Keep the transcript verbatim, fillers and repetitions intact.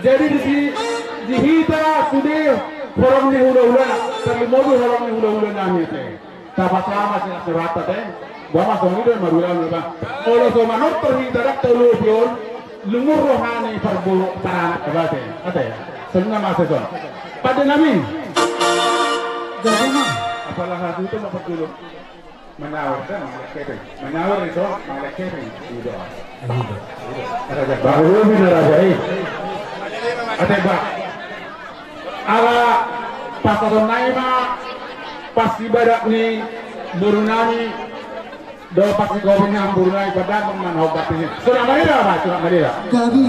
Jadi di si, di hita sude horong ni hulahulana, tarlumobi horong ni hulahula nami ate. Tapasama si nasi rata te. Boha ma songon i do marulaon ba. Olo so manortor hita dang tolu pion, lungun roha ni parbo paranak ba ate. Ate. Songon i ma ate son. Pande nami. Jadi ma. Apala hasuhuton ma pardulu. Manyawer da, mangalek kepeng. Manyawer iso, mangalek kepeng. Ido. Ido. Raja. Baru lu mina raja i. Ate ba. Ala pasahaton nai ma, pas sibadak ni boru nami, do pas sigobing ni amboru nami, padahal mangan hau bati. Sudah madira ba, sudah madira. Jadi.